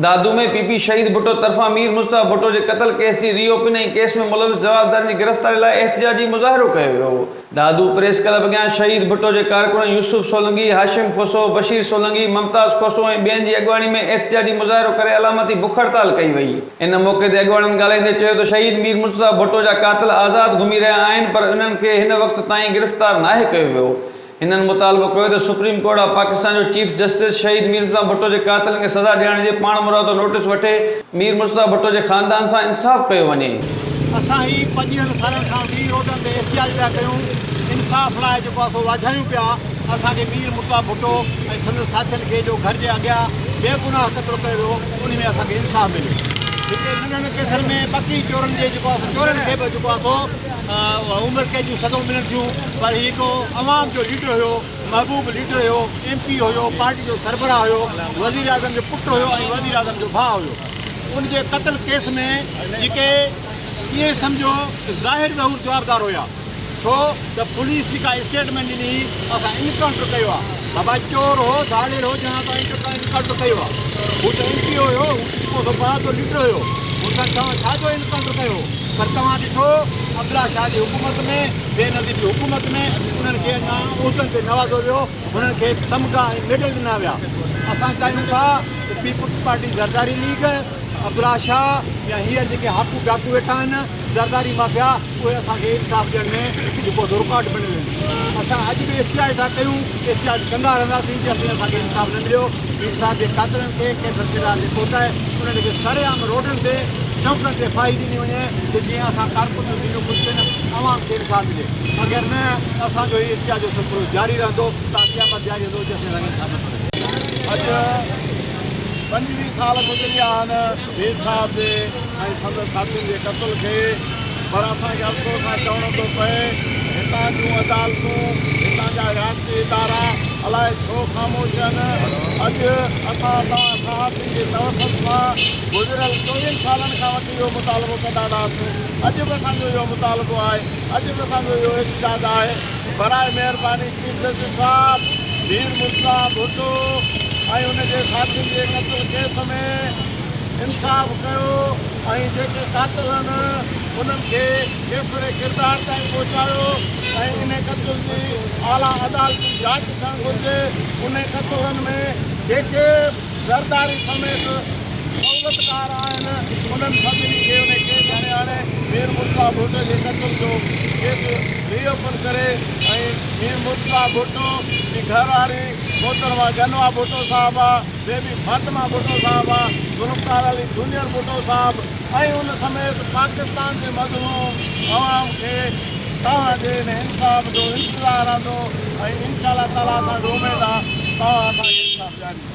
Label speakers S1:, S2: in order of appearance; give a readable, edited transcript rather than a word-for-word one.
S1: Dadu ۾ P P شهيد ڀٽو طرفان مير مصطفيٰ ڀٽو جي قتل ڪيس جي ري اوپن ۽ ڪيس ۾ ملوث جوابدارن جي گرفتاري لاء احتجاجي مظاهرو ڪيو ويو. دادو پريس ڪلب اڳيان شهيد ڀٽو جي ڪارڪنن يوسف سولنگي، هاشم کوسو، بشير سولنگي، ممتاز کوسو ۽ ٻين جي اڳواڻي ۾ احتجاجي مظاهرو ڪري علامتي بک هڙتال ڪئي وئي. ان موقعي تي اڳواڻن ڳالهائيندي چيو ته شهيد مير مصطفيٰ ڀٽو جا قاتل آزاد گهمي رهيا آهن پر انهن کي هن وقت تائين گرفتار ناهي ڪيو ويو. هنن مطالبو ڪيو ته سپريم ڪورٽ آف پاڪستان جو چيف جسٽس شهيد مير مرتضيٰ ڀٽو جي قاتلن کي سزا ڏيارڻ جي پاڻمرادو نوٽيس وٺي مير مرتضيٰ ڀٽو جي خاندان سان انصاف ڪيو وڃي.
S2: اسان هي پنجويهن سالن کان وٺي روڊن تي احتجاج پيا ڪيون، انصاف لاء جيڪو آهي سو واجهايون پيا، اسان کي مير مرتضيٰ ڀٽو ۽ سندس ساٿين کي جو گهر جي اڳيان بيگناهه قتل ڪيو ويو انهي ۾ اسان کي انصاف ملي. هتي ننڍن ڪيسن ۾ ٻڪري چورن جي جيڪو آهي سو چورن کي به جيڪو آهي سو عمر قيد جون سزائون ملن ٿيون پر هي هڪ عوام جو ليڊر هيو، محبوب ليڊر هيو، ايم پي هيو، پارٽي جو سربراهه هيو، وزيراعظم جو پٽ هيو ۽ وزيراعظم جو ڀاء هيو. ان جي قتل ڪيس ۾ جيڪي ائين سمجهو ته ظاهر ظهور جوابدار هيا ڇو ته پوليس جيڪا اسٽيٽمينٽ ڏني هئي اسان انڪائونٽر ڪيو آهي بابا چور هو ڌاڙيل هو جنهن اسان انڪائونٽر ڪيو آهي هو ته ايم پي هيو هو ته جيڪو سو بهادر ليڊر هيو هن سان توهان ڇا جو انڪائونٽر ڪيو هو پر توهان ڏٺو عبدالله شاهه جي حڪومت ۾ بينظير جي حڪومت ۾ انهن کي اڃا عهدن تي نوازيو ويو هنن کي تمغا ۽ ميڊل ڏنا ويا اسان چاهيون ٿا ته Peoples Party Zardari League Abdullah Shah يا هينئر جيڪي هاڪو ڊاڪو ويٺا آهن زرداري مافيا اهي اسان کي انصاف ڏيڻ ۾ جيڪو رڪاوٽ بڻيل آهن اسان اڄ به احتجاج ٿا ڪيون احتجاج ڪندا رهنداسين جيستائين اسان کي انصاف نه مليو پير صاحب جي قاتلن کي ڪيفر ڪردار تي پهچائي انهن کي سرعام روڊن تي چونڪن تي ڦاهي ڏني وڃي ته جيئن اسان ڪارڪن جون دليون خوش ٿين عوام کي انصاف ملي اگر نه ته اسان جو هي احتجاج جو سلسلو جاري رهندو تا قيامت جاري رهندو جيستائين اسان کي انصاف نه ملندو.
S3: اڄ 25 سال گذري ويا آهن مير صاحب جي ۽ سندس ساٿين جي قتل کي پر اسان کي افسوس سان چوڻو ٿو پئي هتان جون عدالتون هتان جا رياستي ادارا الائي ڇو خاموش آهن اڄ اسان توهان صحافين جي توسط سان گذريل چوويهن سالن کان وٺي اهو مطالبو ڪندا رهاسون اڄ به اسان جو اهو مطالبو آهي اڄ به اسان جو اهو احتجاج آهي براء مهرباني چيف جسٽس صاحب مير مرتضيٰ ڀٽو ۽ ان جي ساٿين جي قتل ڪيس ۾ انصاف ڪيو ۽ جيڪي قاتل آهن انهن کي ڪيفر ڪردار تائين پهچايو ۽ انهي قتل جي اعليٰ عدالتي جاچ ٿيڻ گهرجي انهي قتلن ۾ جيڪي زرداري سميت سهولتڪار آهن انهن سڀني کي انهي ڪيس ۾ آڻي مير مرتضيٰ ڀٽو جي قتل جو ڪيس ري اوپن ڪري ۽ مير مرتضيٰ ڀٽو جي گهر واري محترمه گنوا ڀٽو صاحبه، بيبي فاطمه ڀٽو صاحبه، ذوالفقار علي جونيئر ڀٽو صاحب ۽ ان سميت پاڪستان جي مظلوم عوام کي توهان جي ان انصاف جو انتظار رهندو ۽ انشاء الله تعاليٰ اسان کي اميد آ توهان اسان کي انصاف ڏياريندا.